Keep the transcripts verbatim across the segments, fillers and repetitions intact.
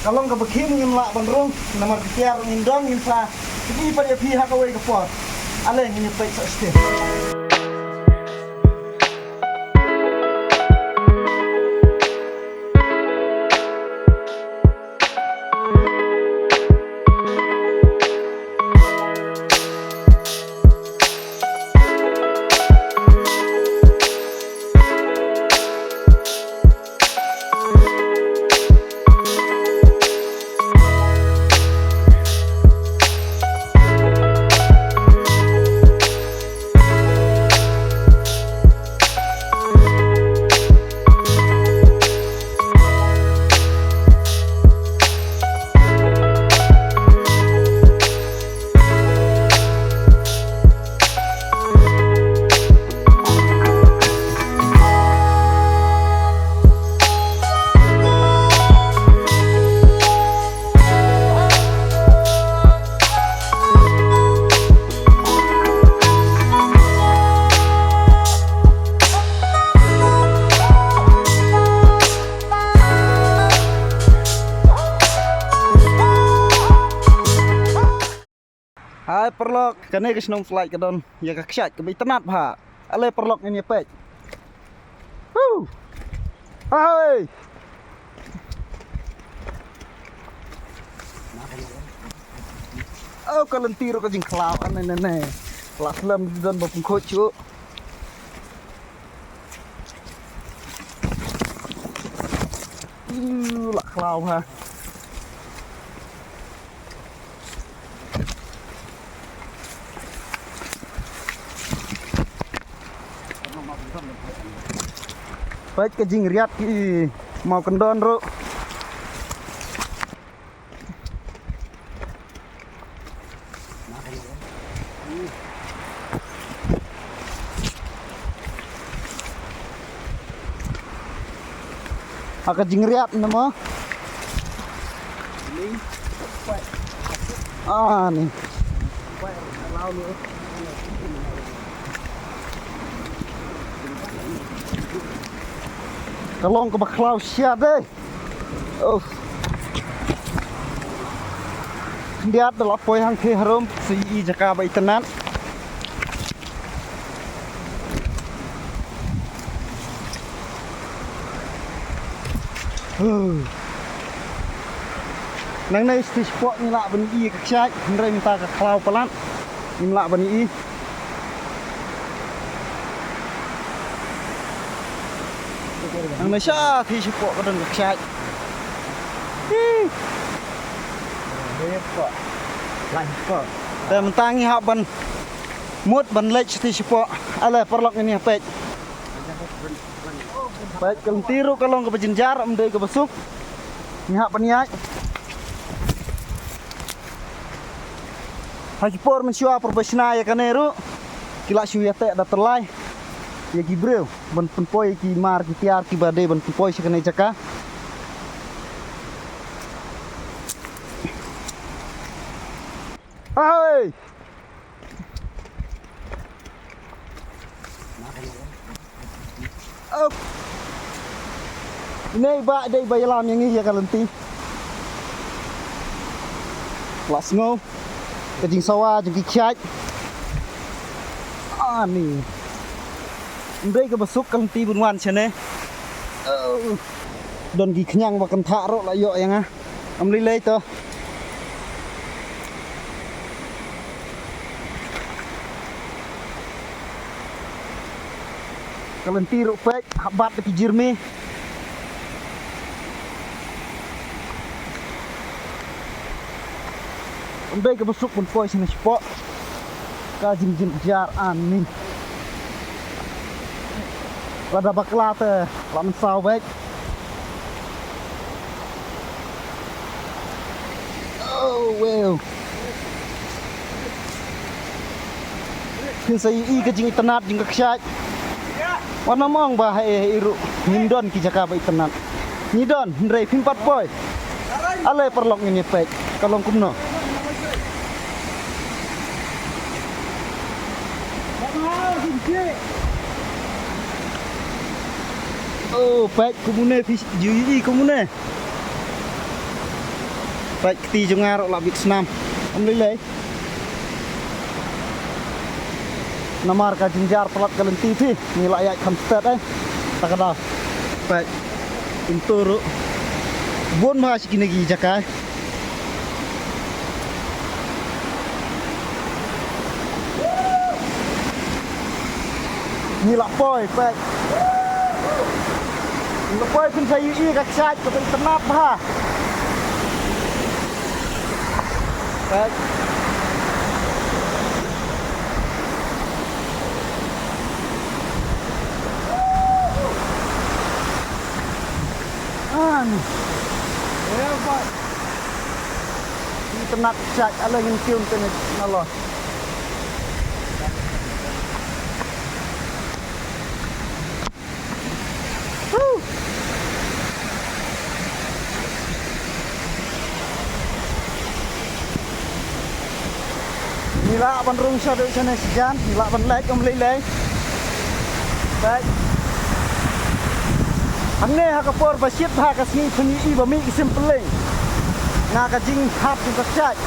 Ka long kaba khim ngim lah ban rung namar ka tiar ngin don ngin sa kynmaw pat ïa phi ha kawei ka por. Ale ngin ïa peit sa shisien. Hai paralok, kane ka shnong Slait ka don ïa ka kshaid kaba itynnad bha. Ale paralok ngin ïa peit. Hu! Hai! Oh, ka lynti ruh ka jingkhlaw, ane ne ne. La slem don ba pynkhuid shuh. Ih, la khlaw ha. Peit ka jingriat ki mawkyndon ruh. Ha ka jingriat na mo. Ah, ni. Ka long kaba khlaw shia de. Oh. Khyndiat da la poi hangtei harum, sa ïohi jaka ba itynnad. Huh. Nangne shatei shapoh ngi lah ban ïohi ka kshaid, hynrei mynta ka khlaw palat. Ngim lah ban ïohi. Nangne shatei shapoh ka don ka kshaid. Hi. Te mynta ngi hap ban mut ban leit shatei shapoh. Ale paralok ngin ïa peit. Peit ka lynti ruh ka long kaba jynjar, ym dei kaba suk. Ngi hap ban ïaid. Ha ki por mynshuwa por ba shna ïa kane ruh ki la shu ïateh da tyllai ïa ki briew ban pynpoi ïa ki mar ki tiar kiba dei ban pynpoi sha kane jaka. Ahoi! Op. Ine i bah dei ba ïalam ïa ngi ïa ka lynti. La sngew ka jingsawa jong ki kshaid. Ani. Ym dei kaba suk ka lynti ban wan shane. Oh. Don ki khñiang ba kynthah ruh la ïoh ïa nga. Ym lei lei to. Ka lynti ruh peit, hap bat da ki jyrmi. Ym dei kaba suk ban poi shane shapoh. Ka jingjynjar ani. Lada bakla te la mynsaw bad. Oh, wow. Phin sa ïohi ka jingitynnad jong ka kshaid. Wat nym ong ba haei haei ruh ngim don ki jaka ba itynnad. Ngi don, hynrei phim pat poi. Ale paralok, ngin ïa peit ka long kumno. Oh, peit kumne phi ju ïohi kumne. Peit kti jong nga ruh la bit snam. Ym lei lei. Namar ka jingjia palat ka lynti phi, ngi la ïaid kham stet eh. Ta ka daw. Peit. Kumto ruh. Bun bha shi kine ki jaka. Ngi la poi, peit. Ngi la poi phin sa ïohi ka kshaid kaba itynnad bha. Peit. Ani. Itynnad kshaid, ale ngin tune te nalor. Ngi lah ban rung shaduh shane shijan, ngi lah ban leit, ym lei lei. Bad hangne ha ka por ba shit ha ka sngi phin ïohi ba mih ki sim pylleng na ka jinghap jong ka kshaid.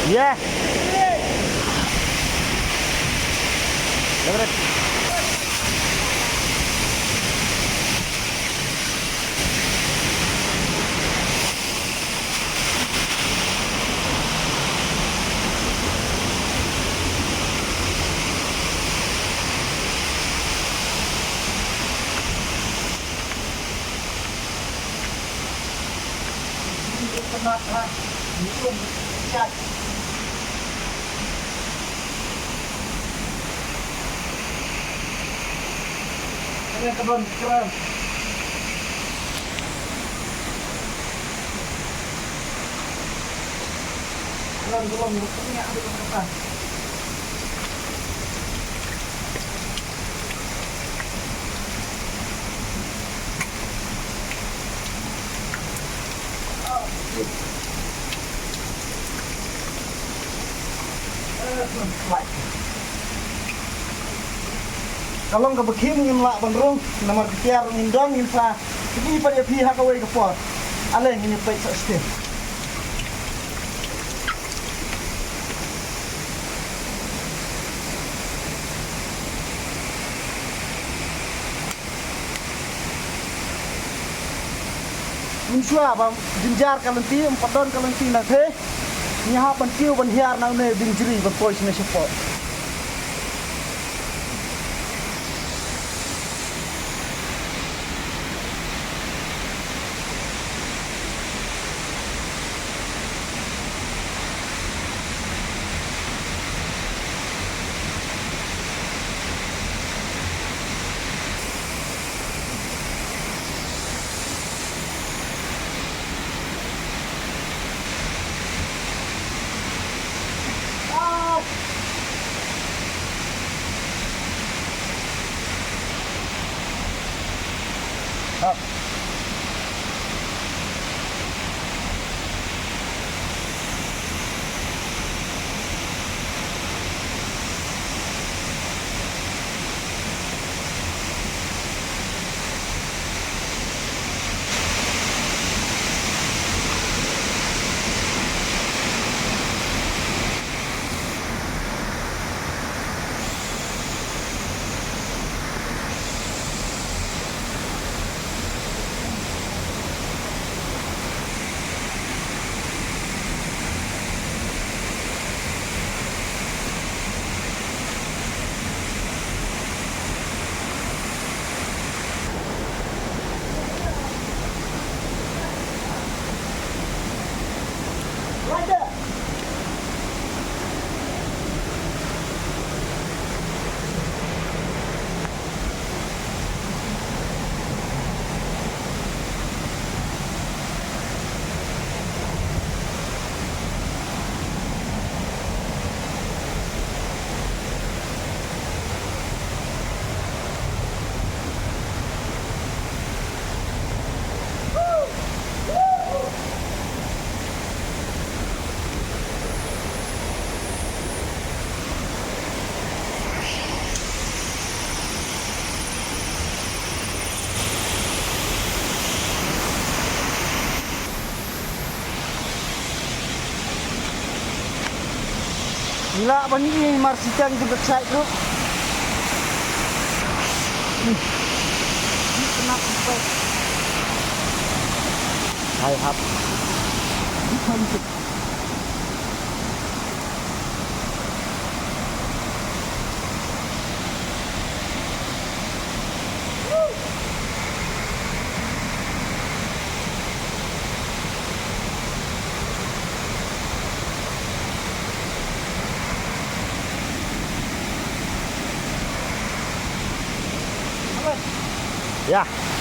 Yeah. Ka long kaba khim, ngim lah ban rung namar ka tiar ngin don, ngin sa pyni pat ïa phi ha kawei ka por. Ale ngin ïa peit sa shisien. Mynshuwa ba jynjar ka lynti, ym pat don ka lynti na the. Ngi hap ban kiew ban hiar na une u dieng jri ban poi shane shapoh. Ngi lah ban ïohi mar shiteng jong ka shait ruh. Hai hap. Ïa.